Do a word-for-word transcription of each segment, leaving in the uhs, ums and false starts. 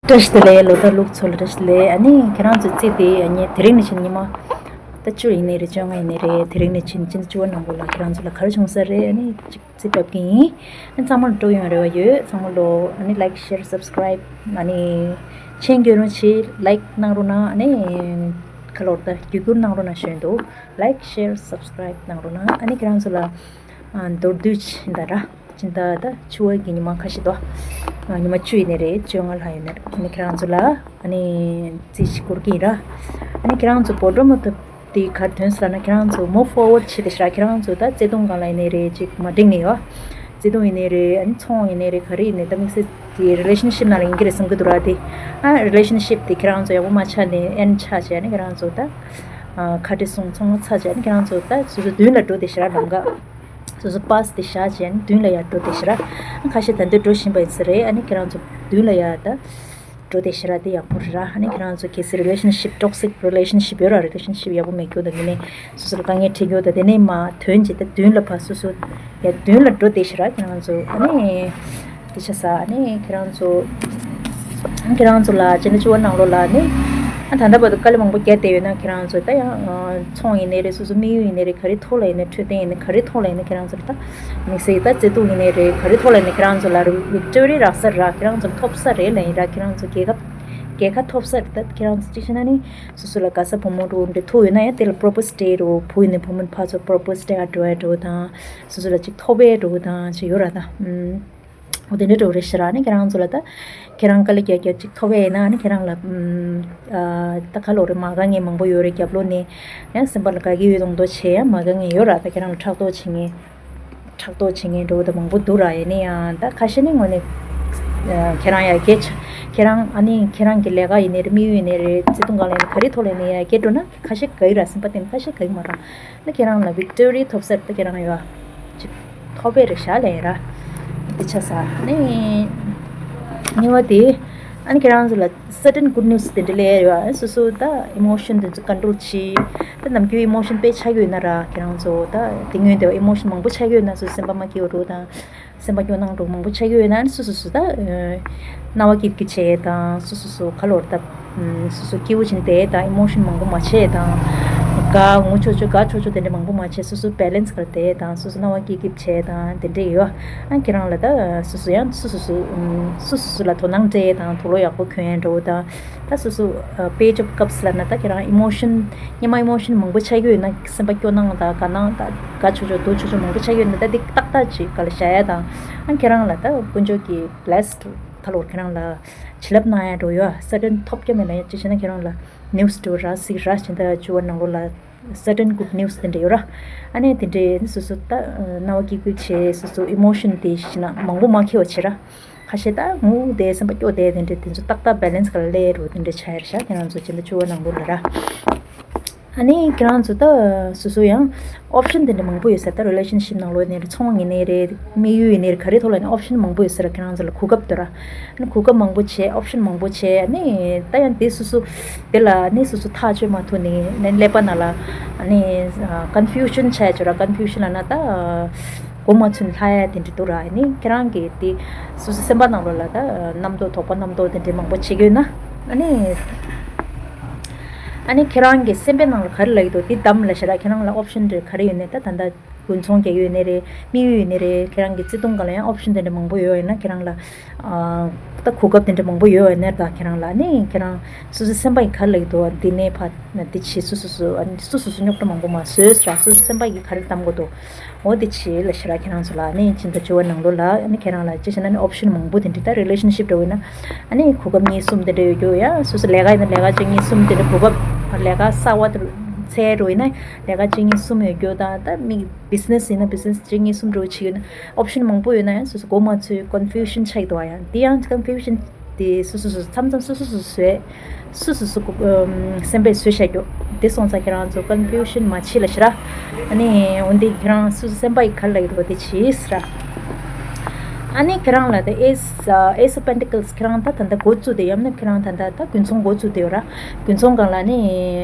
བཀྲ་ཤིས་བདེ་ལེགས། ལོ་ཐར་ལུག་ཚོ་ལ་བཀྲ་ཤིས་བདེ་ལེགས། ཨ་ནི་ཁྱེད་རང་ཚོའི་རྩིས་དེ་ཨ་ནི་དེ་རིང་ནས་ཕྱིན་ཉི་མ་ད་བཅུ་ཡིན་ནའི་རེད། བཅོ་ལྔ་ཡིན་ནའི་རེད། དེ་རིང་ནས་ཕྱིན་ཕྱི་ཟླ་བཅུ་པ་ནང་ལོགས་ལ་ཁྱེད་རང་ཚོ་ལ་ག་རེ་བྱུང་ས་རེད། ཨ་ནི་ཅིག་རྩིས་ཕབ་ཀྱི་ཡིན། ཨ་ནི་ཚང་མ་ལ་སྤྲོ་ཡོང་རེ་བ་ཡོད། ཚང་མ་ལོ་ཨ་ནི་like, share, subscribe ཨ་ནི་མཆན་འགོད་རོགས་བྱེད། like གནང་རོགས་གནང་། ཨ་ནི་ཁ་ལོར་ད་བརྒྱུད་སྐུར་གནང་རོགས་གནང་ཞུ་ཡིན་འདུག like, share, subscribe གནང་རོགས་གནང་། ཨ་ནི་ཁྱེད་རང་ཚོ་ལ་ཨ་མདོར་བསྡུས་ཕྱིན་ད་ར། སྤྱི་ཟླ་ད་བཅུ་པ་གི་ཉི་མ་ཁ་ཤས་དོ། ཉི་མ་བཅུ་ཡིན་ནའི་རེད། བཅོ་ལྔ་ལྷག་ཡོད་ནའི་རེད། ཨ་ནི་ཁྱེད་རང་ཚོ་ལ་ཨ་ནི་རྩིས་ཤིག་བསྐུར་གྱི་ཡིན་ར། ཨ་ནི་ཁྱེད་རང་ཚོ་བོད་འགྲོ་མ་ཐུབ་དེ་གར་ཐོན་སོང་ན་ཁྱེད་རང་ཚོ་move forward བྱེད་དེ་ཤག་ཁྱེད་རང་ཚོ་ད་བརྩེ་དུང་སྒང་ལ་ཡིན་ནའི་རེད། ཅིག་མ་འགྲིག་ནས་ཡོད། བརྩེ་དུང་ཡིན་ནའི་རེད། ཨ་ནི་ཚོང་ཡིན་ནའི་རེད། ག་རེ་ཡིན་ནའི་ད་དམིགས་བསལ་གྱི་relationship ནང་ལ་ཡིན་གྱི་རེད་བསམ་གྱི་འདུག་ར། དེ་ཨ་relationship དེ་ཁྱེད་རང་ཚོ་ཡག་པོ་མ་ཆགས་ནས་end ཆགས་བྱས་ཨ་ནི་ཁྱེད་རང་ཚོ་ད་ཁ་བྲལ་སོང་ཚོང་ཚ་བྱས་ཨ་ནི་ཁྱེད་རང་ཚོ་ད་སོ་སོ་མདུན་ལ་འགྲོ་བསྡད་ཤག་ར། ལམ་ཁ་སོ་སོ་pass དེ་བཞག་བྱས་ཨ་ནི་མདུན་ལ་ཡར་འགྲོ་བསྡད་ཤག་ར། ཁ་ཤས་ད་འདོད་འགྲོ་བཞིན་པ་ཡིན་ས་རེད། ཨ་ནི་ཁྱེད་རང་ཚོ་མདུན་ལ་ཡར་ད་འགྲོ་བསྡད་ཤག་ར། དེ་ཡག་པོ་རེད་ར། ཨ་ནི་ཁྱེད་རང་ཚོ་གལ་སྲིད་relationship, toxic relationship ཡོད་ར། relationship ཡག་པོ་མེད་རྒྱུ་དང་དེ་ནས་སོ་སོ་ལ་དཀའ་ངལ་འཕྲད་རྒྱུ་དང་དེ་ནས་མར་ཐོན་བྱས་ད་མདུན་ལ་ཕར་སོ་སོ་ཡར་མདུན་ལ་འགྲོ་བསྡད་ཤག་ར་ཁྱེད་རང་ཚོ། ཨ་ནི་དེ་ཆ་ས་ཨ་ནི་ཁྱེད་རང་ཚོ་ཁྱེད་རང་ཚོ་ལ་སྤྱི་ཟླ་བཅུ་པ་ནང་ལོགས་ལ་ནི་ཨ་ད་ལྟ་བར་དུ་དཀའ་ལས་མང་པོ་བརྒྱབ་བསྡད་ཡོད་ན་ཁྱེད་རང་ཚོ་ད་ཡང་ཚོང་ཡིན་ནའི་རེད། སོ་སོ་དམིགས་ཡུལ་ཡིན་ནའི་རེད། ག་རེ་ཐོག་ལ་ཡིན་ནའི་འཕྲོད་བསྟེན་ཡིན་ནའི་ག་རེ་ཐོག་ལ་ཡིན་ནའི་ཁྱེད་རང་ཚོ་ལ་ད་དམིགས་བསལ་ད་བརྩེ་དུང་ཡིན་ནའི་རེད། ག་རེ་ཐོག་ལ་ཡིན་ནའི་ཁྱེད་རང་ཚོ་ལ་victory རག་ས་ར། ཁྱེད་རང་ཚོ་ཐོབ་ས་རེད་ལ་ཡིན་ར། ཁྱེད་རང་ཚོ་རྒྱལ་ཁ་རྒྱལ་ཁ་ཐོབ་ས་རེད། ད་ཁྱེད་རང་ཚོ་གཅིག་བྱས་ན་ནི་སོ་སོ་ལ་དགའ་ས་བུ་མོ་འགྲོ་འདྲ་ཐུག་ཡོད་ན་ཡང་དེ་ལ་propose day འགྲོ། བུ་ཡིན་ནའི་བུ་མོ་ཕར་ཚུར་propose day ཨ་འགྲོ་ཡ་འགྲོ་དང་སོ་སོ་ལ་ཅིག་ཐོབ་པའི་འགྲོ་དང་ཅིག་ཡོད་ར། ད་ཨུམ། འོ་དེ་འདྲ་འགྲོ་རེད་ཤག་ར། ཨ་ནི་ཁྱེད་རང་ཚོ་ལ་ད་ཁྱེད་རང་དཀའ་ལས་རྒྱག་རྒྱག་ཅིག་ཐོབ་པ་ཡིན་ན་ཨ་ནི་ཁྱེད་རང་ལ་ཨུམ། ཨ་ད་ག་ལབ་རེད། མ་དགའ་མཁན་མང་པོ་ཡོད་རེད། རྒྱབ་ལོགས་ནས་ཡང་སེམས་པ་ལ་དགའ་གི་ཡོད་མདོག་མདོག་བྱས་ཡང་མ་དགའ་མཁན་ཡོད་ར། ད་ཁྱེད་རང་ལ་ཕྲག་དོག་བྱེད་མཁན་ཕྲག་དོག་བྱེད་མཁན་འདྲ་བོ་ད་མང་པོ་འདུག་ར། ཡིན་ན་ཡང་ད་ཁ་ཤས་ནི་དངོས་གནས་ཨ་ཁྱེད་རང་ཡར་རྒྱས་ཆ་ཁྱེད་རང་ཨ་ནི་ཁྱེད་རང་གི་ལས་ཀ་ཡིན་ནའི་རེད། དམིགས་ཡུལ་ཡིན་ནའི་རེད། བརྩེ་དུང་སྒང་ལ་ཡིན་ནའི་ག་རེ་ཐོག་ལ་ཡིན་ནའི་ཡར་རྒྱས་འགྲོ་ན་ཁ་ཤས་དགའ་གི་ར། སེམས་པ་གཏིང་ནས་ཁ་ཤས་དགའ་གི་མ་རེད། ད་ཁྱེད་རང་ལ་victory ཐོབ་ས་རེད། ད་ཁྱེད་རང་ཡོད་ཅིག་ཐོབ་པའི་རེད་ཤག་ལབ་ཡིན་ར། འདི་ཆ་ས་ནི་གཉིས་པ་དེ་ཨ་ནི་ཁྱེད་རང་ཚོ་ལ་certain good news དེ་འདྲ་སླེབས་ཡོད། ཨ་སོ་སོ་ད་emotion དེ་ཚོ་control བྱེད། ད་ནམ་རྒྱུན་emotion དཔེ་ཆགས་ཀྱི་ཡོད་ན་ར། ཁྱེད་རང་ཚོ་ད་དེ་སྔོན་དེ་emotion མང་པོ་ཆགས་ཀྱི་ཡོད་ན་སོ་སོ་སེམས་པ་མ་སྐྱིད་པ་འདྲ་བོ་དང་། སེམས་པ་སྐྱོ་སྣང་འདྲ་བོ་མང་པོ་ཆགས་ཀྱི་ཡོད་ན་ཨ་ནི་སོ་སོ་སོ་ད་ཨ་རྣ་བ་སྐྱིད་སྐྱིད་བྱེད་དང་། སོ་སོ་སོ་ག་ལབ་རེད། ད་ཨམ་སོ་སོ་སྐྱིད་པོ་བྱས་ནས་བསྡད་དང་། emotion མང་པོ་མ་བྱེད་དང་། དགའ་ངུ་ཆོག་ཆོག་དགའ་ཆོག་ཆོག་དེ་འདྲ་མང་པོ་མ་བྱེད། སོ་སོ་balance ག་ར་བསྡད་དང་། སོ་སོ་རྣ་བ་སྐྱིད་སྐྱིད་བྱེད་དང་། དེ་འདྲ་ཡོད། ཨ་ཁྱེད་རང་ལ་ད་སོ་སོ་ཡང་སོ་སོ་སོ་ཨམ་སོ་སོ་སོ་ལ་དོ་སྣང་སྤྲད་དང་། དུག་ལོག་ཡག་པོ་གོན་འདྲ་བོ་དང་། ད་སོ་སོ་ཨ་དཔལ་འབྱོར་སྐབས་ལ་ན་ད་ཁྱེད་རང་emotion སྔོན་མ་emotion མང་པོ་ཆགས་ཀྱི་ཡོད་ན། སེམས་པ་སྐྱོ་སྣང་དང་དགའ་སྣང་དང་དགའ་ཆོག་ཆོག་སྡུག་ཆོག་ཆོག་མང་པོ་ཆགས་ཀྱི་ཡོད་ན་ད་འདི་ཏག་ཏག་ཅིག་ག་ལ་བཞག་ཡ་དང་། ཨ་ཁྱེད་རང་ལ་ད་དཀོན་མཆོག་གིས་blessed ག་ལབ་རེད། ཁྱེད་རང་ལ་བྱིན་རླབས་གནང་ཡ་འདྲ་བོ་ཡོད། ཨ་certain ཐོབ་རྒྱུ་མེད་ན་ཡང་ཅིག་བྱས་ན་ཁྱེད་རང་ལ་news འདྲ་བོ་རག་སྲིད་ར། སྤྱི་ཟླ་བཅུ་པ་ནང་ལོགས་ལ་certain good news དེ་འདྲ་ཡོད་ར། ཨ་ནི་དེ་འདྲའི་སོ་སོ་ད་རྣ་བ་སྐྱིད་སྐྱིད་བྱས། སོ་སོ་emotion དེ་ཤི་ན་མང་པོ་མ་འཁྱེར་བ་བྱེད་ར། ཁ་ཤས་ད་ངུ་བསྡད། སེམས་པ་སྐྱོ་བསྡད། དེ་འདྲ་དེ་ཚོ་ཏག་ཏག་balance ག་ལ་སླེབས་རུ་དེ་འདྲ་ཆགས་ཡ་རེད་ཤག་ཁྱེད་རང་ཚོ་སྤྱི་ཟླ་བཅུ་པ་ནང་ལོགས་ལ་ར། ཨ་ནི་ཁྱེད་རང་ཚོ་ད་སོ་སོ་ཡང་option དེ་འདྲ་མང་པོ་ཡོད་ས་རེད། ད་relationship ནང་ལོགས་ནས་རེད། ཚོང་ཡིན་ནའི་རེད། དམིགས་ཡུལ་ཡིན་ནའི་རེད། ག་རེ་ཐོག་ལ་ནི་option མང་པོ་ཡོད་ས་རེད། ཁྱེད་རང་ཚོ་ལ་གོ་སྐབས་འདུག་ར། ཨ་ནི་གོ་སྐབས་མང་པོ་བྱས། option མང་པོ་བྱས། ཨ་ནི་ད་ཡང་དེ་སོ་སོ་དེ་ལ་ནི་སོ་སོ་ཐག་གཅོད་མ་ཐུབ་ནས་ནི་ཀླད་པ་ནང་ལ་ཨ་ནི་confusion ཆགས་ཡ་ཅིག་ཡོད་ར། confusion ལབ་ན་ད་མགོ་མ་ཚོས་ལྷག་ཡ་དེ་འདྲ་འདུག་ར། ཨ་ནི་ཁྱེད་རང་གིས་དེ་སོ་སོ་སེམས་པ་ནང་ལོགས་ལ་ད་རྣམ་རྟོག་དོགས་པ་རྣམ་རྟོག་དེ་འདྲ་མང་པོ་བྱེད་ཀྱི་ཡོད་ན། ཨ་ནི་ཨ་ནི་ཁྱེད་རང་གི་སེམས་པའི་ནང་ལ་ག་རེ་ལབ་ཀྱི་འདུག་དེ་བདམས་ལབ་ཤག་ར། ཁྱེད་རང་ལ་option འདྲ་ག་རེ་ཡོད་ནའི་ད་ད་ལྟ་དགུན་ཚོང་རྒྱག་གི་ཡོད་ནའི་རེད། དམིགས་ཡུལ་ཡོད་ནའི་རེད། ཁྱེད་རང་གི་བརྩེ་དུང་སྒང་ལ་ཡང་option དེ་འདྲ་མང་པོ་ཡོད་ཡོད་ན། ཁྱེད་རང་ལ་ཨ་ད་གོ་སྐབས་དེ་འདྲ་མང་པོ་ཡོད་ཡོད་ནའི་ད་ཁྱེད་རང་ལ་ནི་ཁྱེད་རང་སོ་སོ་སེམས་པ་ཡིས་ག་རེ་ལབ་ཀྱི་འདུག་འདི་ནས་ཕར་འདི་བྱེད། སོ་སོ་སོ་ཨ་ནི་སོ་སོ་སོ་རྙོག་དྲ་མང་པོ་མ་བཟོས་ཟེར་ར། སོ་སོ་སེམས་པ་ཡིས་ག་རེ་གདམ་དགོས་འདུག་འོ་དེ་བྱེད་ལབ་ཤག་ར། ཁྱེད་རང་ཚོ་ལ་ནི་སྤྱི་ཟླ་བཅུ་པ་ནང་ལོགས་ལ་ཨ་ནི་ཁྱེད་རང་ལ་ཅི་བྱས་ན་ནི་option མང་པོ་དེ་འདྲ། ད་relationship འདྲ་བོ་ཡིན་ན་ཨ་ནི་གོ་སྐབས་གཉིས་གསུམ་དེ་འདྲ་ཡོད་རྒྱུ། ཡ་སོ་སོ་ལས་ཀ་ཡིན་ན་ལས་ཀ་གཅིག་གཉིས་གསུམ་དེ་འདྲ་གོ་སྐབས། ལས་ཀ་གསར་པ་དེ་འཚོལ་འགྲོ་ཡིན་ན་ལས་ཀ་གཅིག་གཉིས་གསུམ་ཡོད་རྒྱུ་དང་། ད་མི་business ཡིན་ན་business གཅིག་གཉིས་གསུམ་འདྲ་བོ་བྱེད་ཡོད་ན་option མང་པོ་ཡོད་ན་ཡང་སོ་སོ་མགོ་མ་ཚོས་confusion ཆགས་ཀྱི་འདུག་བ། ཡང་དེ་ཡང་confusion དེ་སོ་སོ་སོ་མཚམས་མཚམས་སོ་སོ་སོ་བཟོས། སོ་སོ་སོ་ཨམ་སེམས་པས་བཟོས་བཞག་རྒྱུ། དེ་སོང་ཙང་ཁྱེད་རང་ཚོ་confusion མ་བྱེད་ལབ་ཤག་ར། ཨ་ནི་འོན་ཏེ་ཁྱེད་རང་སོ་སོ་སེམས་པ་ཡིས་ག་རེ་ལབ་ཀྱི་འདུག་དེ་བྱེད་ཟེར་ར། ཨ་ནི་ཁྱེད་རང་ལ་ད་Ace Ace of Pentacles ཁྱེད་རང་ད་ད་ལྟ་འགོ་བཙུགས་དེ་ཡོད་ན། ཁྱེད་རང་ད་ད་ད་དགུན་ཚོང་འགོ་བཙུགས་དེ་ཡོད་ར། དགུན་ཚོང་སྒང་ལ་ནི་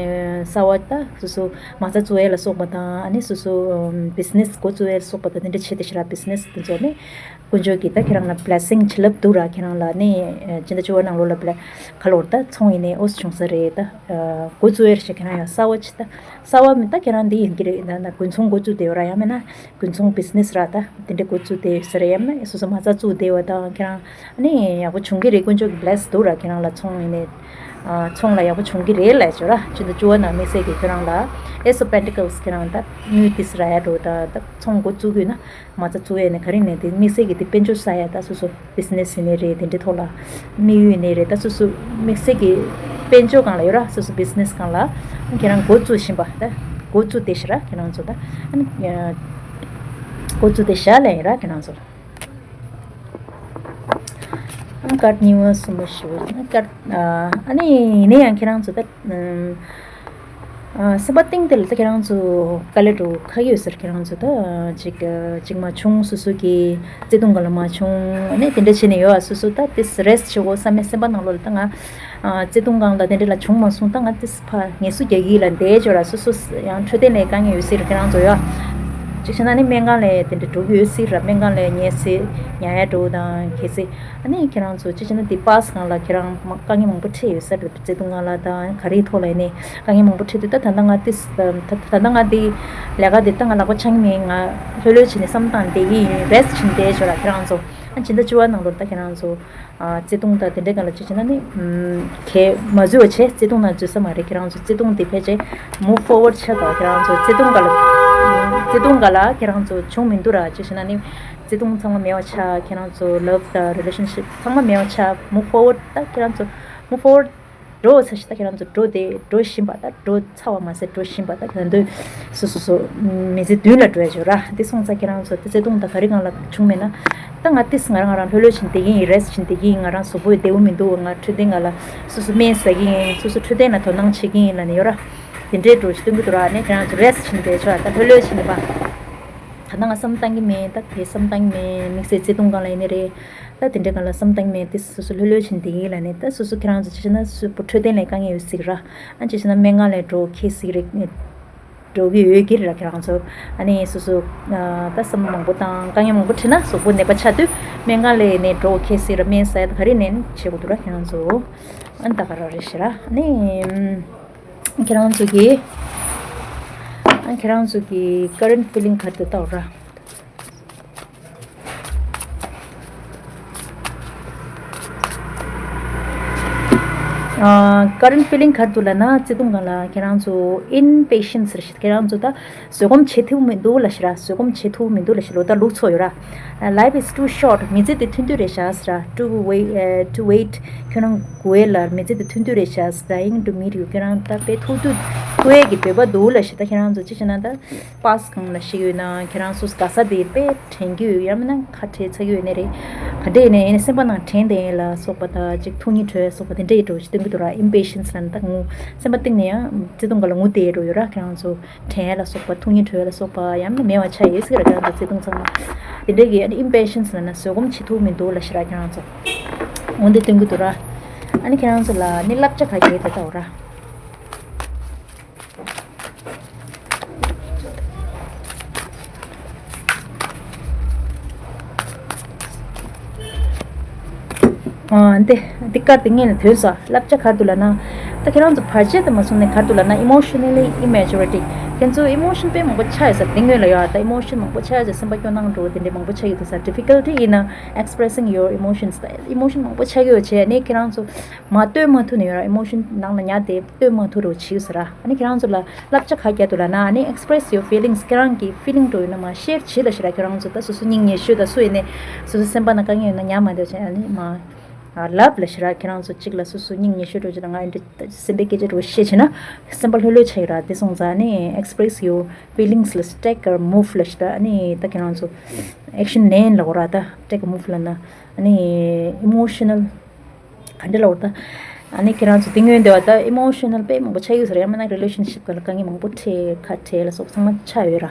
གསར་བ་ད་སོ་སོ་མ་རྩ་བཙུགས་ཡས་ལ་སོགས་པ་དང་། ཨ་ནི་སོ་སོ་business འགོ་བཙུགས་ཡས་ལ་སོགས་པ་དང་། དེ་འདྲ་བྱེད་དེ་ཤི་ར། business དེ་ཚོ་ནི་དཀོན་མཆོག་གིས་ད་ཁྱེད་རང་ལ་blessing བྱིན་རླབས་འདུག་ར། ཁྱེད་རང་ལ་ནི་ཨ་སྤྱི་ཟླ་བཅུ་པ་ནང་ལོགས་ལ་བླ་ག་ལོར་ད་ཚོང་ཡིན་ནའི་འོས་བྱུང་ས་རེད། ད་འགོ་བཙུགས་ཡས་ཤ་ཁྱེད་རང་ཡང་གསར་བ་ཅིག་ད་གསར་བ་མི་ད་ཁྱེད་རང་འདི་ཡིན་གྱི་རེད། ད་ད་དགུན་ཚོང་འགོ་བཙུགས་དེ་ཡོད་ར། ཡང་མིན་ན་དགུན་ཚོང་business ར་ད་དེ་འདྲ་འགོ་བཙུགས་དེ་ཡོད་ས་རེད། ཡང་མིན་ན་སོ་སོ་མ་རྩ་བཙུགས་དེ་ཡོད་ད་ཁྱེད་རང་ནི་ཡག་པོ་བྱུང་གི་རེད། དཀོན་མཆོག་གིས་bless འདུག་ར། ཁྱེད་རང་ལ་ཚོང་ཡིན་ནའི་ཨ་ཚོང་ལ་ཡག་པོ་བྱུང་གི་རེད་ལབ་ཡ་ཅིག་ཡོད་ར། སྤྱི་ཟླ་བཅུ་པ་ནང་དམིགས་བསལ་གྱི་ཁྱེད་རང་ལ་Ace of Pentacles ཁྱེད་རང་ད་དངུལ་ཏིས་རག་ཡ་འགྲོ། ད་ད་ཚོང་འགོ་བཙུགས་དགོས་ན་མ་རྩ་བཙུགས་ཡས་ནས་ག་རེ་ནས་དེ་དམིགས་བསལ་གྱི་དེ་དཔལ་འབྱོར་བསགས་ཡ་ད་སོ་སོ་business ཡིན་ནའི་རེད། དེ་འདྲའི་ཐོག་ལ་དམིགས་ཡུལ་ཡིན་ནའི་རེད། ད་སོ་སོ་དམིགས་བསལ་གྱི་དཔལ་འབྱོར་སྒང་ལ་ཡོད་ར། སོ་སོ་business སྒང་ལ་ཁྱེད་རང་འགོ་བཙུགས་བཞིན་པ་ད་འགོ་བཙུགས་བསྡད་ཤག་ར། ཁྱེད་རང་ཚོ་ད་ཨ་ནི་འགོ་བཙུགས་བསྡད་ཤག་ལབ་ཡིན་ར། ཁྱེད་རང་ཚོ་ཨ་ནི་card གཉིས་པ་གསུམ་པ་བཞི་པ་ནི་card ཨ་ནི་ཡིན་ན་ཡང་ཁྱེད་རང་ཚོ་ད་ཨ་སེམས་པ་གཏིང་དེ་ལ་ད་ཁྱེད་རང་ཚོ་དཀའ་ལས་འགྲོ་ཁག་ཡོད་ཟེར། ཁྱེད་རང་ཚོ་ད་ཅིག་ཅིག་མ་བྱུང་། སོ་སོ་གི་བརྩེ་དུང་སྒང་ལ་མ་བྱུང་། ཨ་ནི་དེ་འདྲ་བྱས་ནས་ཡོད། ཨ་སོ་སོ་ད་དེ་rest བྱེད་དགོས་བསམ་མེད་སེམས་པ་ནང་ལོགས་ལ་ད་ང་ཨ་བརྩེ་དུང་སྒང་ལ་དེ་འདྲ་ལ་བྱུང་མ་སོང་། ད་ང་དེ་ཕར་ངལ་གསོ་རྒྱག་གི་ལ་བསྡད་ཆོག་ར། སོ་སོ་ཡང་འཕྲོད་བསྟེན་ལ་དཀའ་ངལ་ཡོད་སྲིད་ར། ཁྱེད་རང་ཚོ་ཡ་གཅིག་བྱས་ན་ནི་སྨན་ཁང་ལ་དེ་འདྲ་འགྲོ་གི་ཡོད་སྲིད་ར། སྨན་ཁང་ལ་ཉལ་སྲིད། ཉལ་ཡ་འགྲོ་དང་གལ་སྲིད་ཨ་ནི་ཁྱེད་རང་ཚོ་གཅིག་བྱས་ན་དེ་པཱས་སྒང་ལ་ཁྱེད་རང་དཀའ་ངལ་མང་པོ་འཕྲད་ཡོད་ས་རེད། བརྩེ་དུང་སྒང་ལ་དང་ག་རེའི་ཐོག་ལ་ཡིན་ནའི་དཀའ་ངལ་མང་པོ་འཕྲད་དུས། ད་ད་ལྟ་ང་དེ་ད་ལྟ་ང་དེ་ལས་ཀ་དེ་ད་ང་ལག་པ་འཆང་མེད། ང་ལྷོད་ལྷོད་བྱས་ནས་བསམ་བཏང་བསྡད་ཀྱི་ཡིན། rest བྱས་ནས་བསྡད་ཆོག་ར། ཁྱེད་རང་ཚོ་ཨ་སྤྱི་ཟླ་བཅུ་པ་ནང་ལོགས་ད་ཁྱེད་རང་ཚོ་ཨ་བརྩེ་དུང་དང་དེ་འདྲའི་སྒང་ལ་གཅིག་བྱས་ན་ནི་ཨམ་གལ་མ་འཛུལ་བ་བྱས། བརྩེ་དུང་ནང་འཛུལ་ས་མ་རེད། ཁྱེད་རང་ཚོ་བརྩེ་དུང་དེ་ཕལ་ཆེར་move forward ཆགས་དང་། ཁྱེད་རང་ཚོ་བརྩེ་དུང་སྒང་ལ་བརྩེ་དུང་སྒང་ལ་ཁྱེད་རང་ཚོ་བྱུང་མི་འདུག་ར། གཅིག་བྱས་ན་ནི་བརྩེ་དུང་ཚང་མ་མེད་པ་ཆགས། ཁྱེད་རང་ཚོ་love དང་relationship ཚང་མ་མེད་པ་ཆགས། move forward ད་ཁྱེད་རང་ཚོ་move forward འགྲོ་ཚར་ཤག་ད་ཁྱེད་རང་ཚོ་འགྲོ་དེ་འགྲོ་བཞིན་པ། ད་འགྲོ་ཚར་བ་མ་ཟད་འགྲོ་བཞིན་པ། ད་ག་དུས་སོ་སོ་སོ་མི་ཚེ་མདུན་ལ་འགྲོ་ཡ་ཅིག་ཡོད་ར། དེ་སོང་ཙང་ཁྱེད་རང་ཚོ་དེ་བརྩེ་དུང་དང་ག་རེ་སྒང་ལ་བྱུང་མེད་ན། ད་ང་ཏིས་ང་རང་ང་རང་ལྷོད་ལྷོད་བྱས་བསྡད་ཀྱི་ཡིན། rest བྱས་བསྡད་ཀྱི་ཡིན། ང་རང་གཟུགས་པོ་བདེ་པོ་མི་འདུག་ང་འཕྲོད་བསྟེན་སྒང་ལ་སོ་སོ་སྨན་ཟ་གི་ཡིན། སོ་སོ་འཕྲོད་བསྟེན་ལ་དོ་སྣང་བྱེད་ཀྱི་ཡིན་ལབ་ནས་ཡོད་ར། དེ་འདྲའི་འགྲོ་ཞིག་སྟོན་གྱི་འདུག་ར། ཨ་ནི་ཁྱེད་རང་ཚོ་rest བྱས་བསྡད་ཆོག་ད་ལྷོད་ལྷོད་བྱས་ནས་པ། ད་ལྟ་ང་བསམ་བཏང་གི་མེད། ད་དེ་བསམ་བཏང་གི་མེད། དམིགས་བསལ་བརྩེ་དུང་སྒང་ལ་ཡིན་ནའི་རེད། ད་དེ་འདྲའི་སྒང་ལ་བསམ་བཏང་གི་མེད། དེ་སོ་སོ་ལྷོད་ལྷོད་བྱས་བསྡད་ཀྱི་ཡིན་ལབ་ནས། ད་སོ་སོ་ཁྱེད་རང་ཚོ་གཅིག་བྱས་ན་སོ་སོ་འཕྲོད་བསྟེན་ལ་དཀའ་ངལ་ཡོད་སྲིད་ར། ཨ་གཅིག་བྱས་ན་སྨན་ཁང་ལ་འགྲོ་ཁེལ་སྲིད་རེད། འགྲོ་གི་ཡོད་ཀྱི་རེད་ར། ཁྱེད་རང་ཚོ་ཨ་ནི་སོ་སོ་ཨ་ད་བསམ་བློ་མང་པོ་དང་དཀའ་ངལ་མང་པོ་འཕྲད་ན་གཟུགས་པོ་ནད་པ་ཆགས་དུས་སྨན་ཁང་ལ་ནས་འགྲོ་ཁེལ་སྲིད་ར། སྨན་ཟ་ཡ་ད་ག་རེ་ནས་བྱེད་དགོས་འདུག་ར། ཁྱེད་རང་ཚོ་ཨ་ནི་ད་ག་རང་རེད་ཤག་ར། ཨ་ནི་ཁྱེད་རང་ཚོ་གི་ཨ་ཁྱེད་རང་ཚོ་གི་current feeling ག་རེ་འདུག་ལྟ་བ་ར། ཨ་current feeling ག་རེ་འདུག་ལབ་ན། བརྩེ་དུང་སྒང་ལ་ཁྱེད་རང་ཚོ་impatience རེད་ཤག་ཁྱེད་རང་ཚོ་ད་བཟོད་སྒོམ་བྱེད་ཐུབ་མི་འདུག་ལབ་ཤག་ར། བཟོད་སྒོམ་བྱེད་ཐུབ་མི་འདུག་ལབ་ཤག་ལོ་ད་ལུགས་ཚོ་ཡོད་ར། Life is too short. མི་ཚེ་འདི་ཐུང་ཐུང་རེད་ཤག་ཟེར་ར། To wait, uh, to wait. ཁྱོད་རང་སྒུག་ཡས་ལ་མི་ཚེ་འདི་ཐུང་ཐུང་རེད་ཤག Dying to meet you. ཁྱོད་རང་ད་དཔེ་ཐུག་ཐུག་ཐུག་ཡས་ཀྱི་འདོད་པ་འདུག་ལབ་ཤག་ད་ཁྱེད་རང་ཚོ་གཅིག་བྱས་ན་ད་པཱས་སྒང་ལ་ཤི་ཡོད་ན། ཁྱེད་རང་སོ་སོ་དགའ་ས་དེ་དཔེ་དྲན་གྱི་ཡོད། ཡང་མིན་ན་ཁ་བྲལ་ཚར་གྱི་ཡོད་ནའི་རེད། ག་འདྲ་ཡིན་ནའི་ཡིན་ནའི་སེམས་པ་ནང་དྲན་བསྡད་ཡས་ལ་སོགས་པ་དང་ཅིག་ཐུགས་སྙིང་བྲོ་ཡས་སོགས་པ་དེ་འདྲ་ཡི་འགྲོ་ཞིག་སྟོན་གྱི་འདུག་ར། Impatience ལབ་ན་ད་ངུ་སེམས་པ་གཏིང་ནས་ཡང་བརྩེ་དུང་སྒང་ལ་ངུ་བསྡད་ཡས་འགྲོ་ཡོད་ར། ཁྱེད་རང་ཚོ་དྲན་ཡས་ལ་སོགས་པ། ཐུགས་སྙིང་བྲོ་ཡས་ལ་སོགས་པ་ཡང་མིན་ན་མེད་པ་ཆགས་ཡོད་སྲིད་ར། ཁྱེད་རང་ཚོ་བརྩེ་དུང་ཚང་མ་དེ་འདྲ་གི་ཨ་ནི་impatience ལབ་ན་བཟོད་སྒོམ་བྱེད་ཐུབ་མི་འདུག་ལབ་ཤག་ར། ཁྱེད་རང་ཚོ་འོ་འདི་སྟོན་གྱི་འདུག་ར། ཨ་ནི་ཁྱེད་རང་ཚོ་ལ་ནི་བསླབ་བྱ་ག་གེ་དེ་ལྟ་བུ་ར། འདི་འདི་ཀར་དེ་ངས་ནི་ཐོས་ས་བསླབ་བྱ་ག་རེ་འདུག་ལབ་ན། ད་ཁྱེད་རང་ཚོ་བར་ཆད་དུ་མ་སོང་ནས་ག་རེ་འདུག་ལབ་ན། emotionally immaturity. ཁྱེད་ཚོ་emotion དཔེ་མང་པོ་ཆགས་ཡོད་ས་རེད། དེ་སྔོན་ལ་ཡོད་ད་emotion མང་པོ་ཆགས་ཡོད་ས་རེད། སེམས་པ་སྐྱོ་སྣང་འགྲོ་བ་དེ་འདྲ་མང་པོ་ཆགས་ཡོད་འདུག་ས། Difficulty in expressing your emotions. ད་emotion མང་པོ་ཆགས་ཡོད་བྱས་ནས་ཁྱེད་རང་ཚོ་མ་སྟོན་མ་ཐུབ་ནས་ཡོད་ར། emotion ནང་ལ་ཉར་ཏེ་སྟོན་མ་ཐུབ་རོགས་བྱེད་ས་ར། ཨ་ནི་ཁྱེད་རང་ཚོ་ལ་བསླབ་བྱ་ག་རེ་བརྒྱབ་འདུག་ལབ་ན། ཨ་ནི་express your feelings. ཁྱེད་རང་གི་feeling འདྲ་ཡོད་ན་མར་share བྱེད་ལབ་ཤག་ར། ཁྱེད་རང་ཚོ་ད་སོ་སོ་སྙིང་ཉེ་ཤོས་ད་སུ་ཡིན་ནའི་སོ་སོ་སེམས་པ་ནང་དཀའ་ངལ་ཡོད་ན་ཉར་མ་སྡོད་བྱས། ཨ་ནི་མར་ལབ་ལབ་ཤག་ར། ཁྱེད་རང་ཚོ་གཅིག་ལ་སོ་སོ་སྙིང་ཉེ་ཤོས་འདྲ་བྱས་ན་ང་འདི་སེམས་པའི་སྐད་ཆ་འདྲ་བཤད་བྱས་ན་སེམས་པ་ལྷོད་ལྷོད་ཆགས་ཡོད་ར། དེ་སོང་ཙང་ཨ་ནི་express your feelings ལབ་ཤག take a move ལབ་ཤག་ར། ཨ་ནི་ད་ཁྱེད་རང་ཚོ་action ལེན་ལབ་དགོས་ར། ད་take a move ལབ་ན་ཨ་ནི་emotional ག་འདྲ་ལབ་དགོས་ར། ད་ ཨ་ནི་ཁྱེད་རང་ཚོ་དེ་སྔོན་དེ་བ་ད་ཨི་མོ་ཤི་ནལ་དཔེ་མང་པོ་ཆགས་ཡོད་ས་རེད། ཡང་མིན་ན་རི་ལེ་ཤན་ཤིབ་སྒང་ལ་དཀའ་ངལ་མང་པོ་འཕྲད་ཁ་བྲལ་ལ་སོགས་ཚང་མ་ཆགས་ཡོད་ར།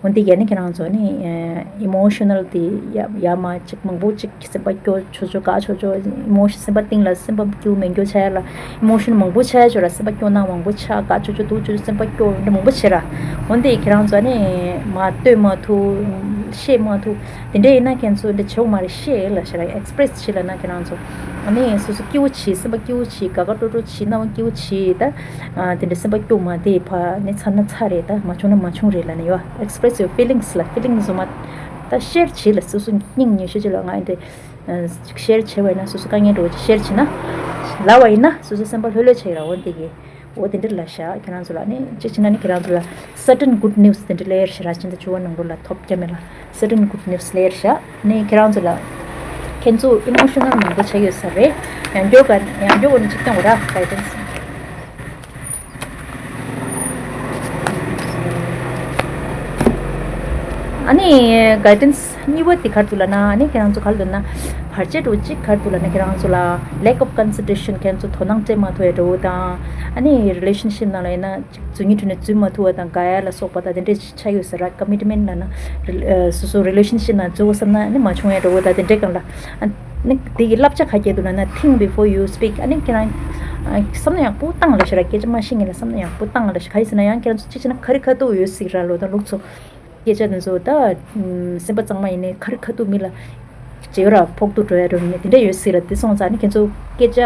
འོན་ཏེ་ཡ་ནི་ཁྱེད་རང་ཚོ་ནི་ཨི་མོ་ཤི་ནལ་དེ་ཡ་ཡ་མ་ཅིག་མང་པོ་ཅིག་སེམས་པ་སྐྱོ་ཆོ་ཆོ་དགའ་ཆོ་ཆོ་ཨི་མོ་ཤི་སེམས་པ་གཏིང་ལ་སེམས་པ་སྐྱོ་མེད་སྐྱོ་ཆགས་ཡ་ལ་ཨི་མོ་ཤན་མང་པོ་ཆགས་ཆོ་ར། སེམས་པ་སྐྱོ་ན་མང་པོ་ཆགས་དགའ་ཆོ་ཆོ་སྡུག་ཆོ་ཆོ་སེམས་པ་སྐྱོ་འདྲ་མང་པོ་བྱེད་ར། འོན་ཏེ་ཁྱེད་རང་ཚོ་ནི་མ་ལྟོས་མ་ཐུབ་བཤད་མ་ཐུབ། དེ་འདྲ་ཡིན་ན་ཁྱེད་ཚོ་འདི་བྱེད་དགོས་མ་རེད། བཤད་ལ་ཤ་ར་ཨེག་སི་པི་རེ་སི་བྱེད་ལ་ན་ཁྱེད་རང་ཚོ་ཨ་ནི་སོ་སོ་སྐྱིད་པོ་བྱེད་སེམས་པ་སྐྱིད་པོ་བྱེད་དགའ་དགའ་སྤྲོ་སྤྲོ་བྱེད་སྣང་བ་སྐྱིད་པོ་བྱེད་ད། ཨ་དེ་འདྲ་སེམས་པ་སྐྱོ་མ་དེ་ཕ་ནི་ཚ་ན་ཚ་རེད་ད་མ་བྱུང་ན་མ་བྱུང་རེད་ལ་ནི་ཡོད། Express your feelings ལ་ཕི་ལིང་སི་བཟོ་མ་ད་ཤེར་བྱེད་ལ་སོ་སོ་སྙིང་ཉེ་ཤོས་ཅིག་ལ་ང་འདི་ཤེར་བྱེད་པ་ཡིན་ན་སོ་སོ་དཀའ་ངལ་འགྲོ་བ་ཅིག་ཤེར་བྱེད་ན་ལབ་པ་ཡིན་ན་སོ་སོ་སེམས་པ་ལྷོད་ལྷོད་བྱེད་ར། འོ་འདི་གི་འོ་དེ་འདྲ་ལ་ཤ་ཁྱེད་རང་ཚོ་ལ་ནི་གཅིག་བྱས་ན་ནི་ཁྱེད་རང་ཚོ་ལ་certain good news དེ་འདྲ་ལེར་ཤ་ར་ཕྱི་ཟླ་བཅུ་པ་ནང་ལོ་ལ་ཐོབ་རྒྱ་མེད་ལ་certain good news ལེར་ཤ་ནི་ཁྱེད་རང་ཚོ་ལ་ཁྱེད་ཚོ་ཨི་མོ་ཤི་ནལ་མང་པོ་ཆགས་ཡོད་ས་རེད། ཡང་སྐྱོ་ག་ཡང་སྐྱོ་ག་ནི་གཅིག་བཏང་འོ་ར་guidance ཨ་ནི་guidance གཉིས་པ་དེ་ག་རེ་འདུག་ལབ་ན་ཨ་ནི་ཁྱེད་རང་ཚོ་ག་རེ་འདུག་ན་བར་ཆད་འགྲོ་གཅིག་ག་རེ་འདུག་ལབ་ན་ཁྱེད་རང་ཚོ་ལ་lack of concentration ཁྱེད་ཚོ་དོ་སྣང་སྤྲད་མ་ཐུབ་ཡ་འགྲོ་བོ་དང་ཨ་ནི་relationship ནང་ལ་ཡིན་ན་ཅིག་འཛུལ་སྙིང་བྲོ་ནས་འཛུལ་མ་ཐུབ་པ་དང་དགའ་ཡ་ལ་སོགས་པ་དང་དེ་འདྲས་ཆགས་ཡོད་ཟེར་ར། commitment ལབ་ན་སོ་སོ་relationship ནང་འཛུལ་བ་བསམ་ན་ནི་མ་བྱུང་ཡ་འགྲོ་བོ་དང་དེ་འདྲས་སྒང་ལ་ཨ་ནི་དེ་གི་བསླབ་བྱ་ག་རེ་འདུག་ལབ་ན་think before you speak ཨ་ནི་ཁྱེད་རང་བསམ་བློ་ཡག་པོ་བཏང་ལབ་ཤ་ར། སྐད་ཆ་མ་བཤད་སྔོན་ལ་བསམ་བློ་ཡག་པོ་བཏང་ལབ་ཤ། ག་རེ་ཟེར་ན་ཡང་ཁྱེད་རང་ཚོ་གཅིག་བྱས་ན་ཁ་རི་ཁ་ཐུག་ཡོད་སྲིད་ར་ལོ་དང་ལུག་ཚོ། སྐད་ཆ་དེ་ཚོ་ད་སེམས་པ་གཙང་མ་ཡིན་ནའི་ཁ་རི་ཁ་ཐུག་མི་ལ་བྱེད་ར་ཕོག་ཐུག་འགྲོ་ཡ་འགྲོ་ནི་དེ་འདྲ་ཡོད་སྲིད་ར། དེ་སོང་ཙང་ནི་ཁྱེད་ཚོ་སྐད་ཆ་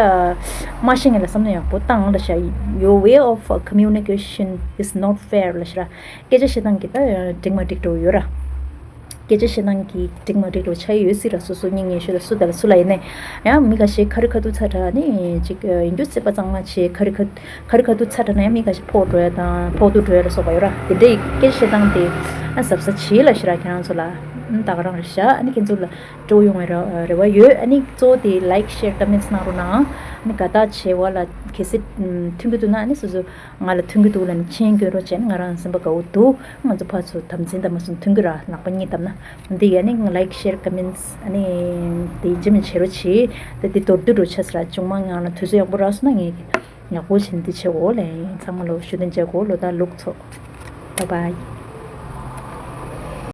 མ་བཤད་སྔོན་ལ་བསམ་བློ་ཡག་པོ་བཏང་ལབ་ཤ། Your way of communication is not fair ལབ་ཤ་ར། སྐད་ཆ་བཤད་སྟངས་ཀྱི་ད་འགྲིག་མ་འགྲིག་འགྲོ་ཡོད་ར། སྐད་ཆ་བཤད་སྟངས་ཀྱི་འགྲིག་མ་འགྲིག་འགྲོ་ཆ་ཡོད་སྲིད་ར། སོ་སོ་སྙིང་ཉེ་ཤོས་ལ་སུ་དང་སུ་ལ་ཡིན་ནའི་ཡང་མི་ཁ་ཤས་ཁ་རི་ཁ་ཐུག་ཚ་དྲགས་ནི་ཅིག་ཡིན་རྒྱུ་རྩིས་པ་གཙང་མ་བྱེད། ཁ་རི་ཁ་ཁ་རི་ཁ་ཐུག་ཚ་དྲགས་ན་ཡང་མི་ཁ་ཤས་ཕོག་འགྲོ་ཡ་དང་ཕོག་ཐུག་འགྲོ་ཡ་ལ་སོགས་པ་ཡོད་ར། དེ་འདྲའི་སྐད་ཆ་བཤད་སྟངས་དེ་ཨ་གཟབ་གཟབ་བྱེད་ལབ་ཤ་ར། ཁྱེད་རང་ཚོ་ལ་ཨ་ད་ག་རང་རེད་ཤ། ཨ་ནི་ཁྱེད་ཚོ་ལ་སྤྲོ་ཡོང་བའི་རེ་རེ་བ་ཡོད། ཨ་ནི་གཙོ་བོ་དེ་like share comments གནང་རོགས་གནང་། ཨ་ནི་དགའ་རྟགས་བྱེད་པ་ལ་གལ་སྲིད་མཐུན་གྱི་འདུག་ན་ཨ་ནི་སོ་སོ་ང་ལ་མཐུན་གྱི་འདུག་ལབ་ནས་མཆན་འགོད་རོགས་བྱས་ན་ང་རང་སེམས་པ་དགའ་བོ་འདུག་ང་ཚོ་ཕར་ཚུར་དམ་འཛིན་དང་མ་སོང་མཐུན་གྱི་ར་ལག་པ་གཉིས་བརྡབ་ན། འདི་ཡ་ནི་like share comments ཨ་ནི་དེ་ཇི་མི་བྱེད་རོགས་བྱེད། ད་འདི་མདོར་བསྡུས་རོགས་བྱས་ཟེར་ར། ཅུང་མང་ང་ལ་དུས་ཚོད་ཡག་པོ་རག་སོང་ན་ངས་ཡག་པོ་བྱས་ནས་འདི་བྱེད་འོ་ལེ། ཚང་མ་ལོ་ཞུ་དོན་བྱེད་གོ་ལོ་ད་ལུག་ཚོ། Bye bye.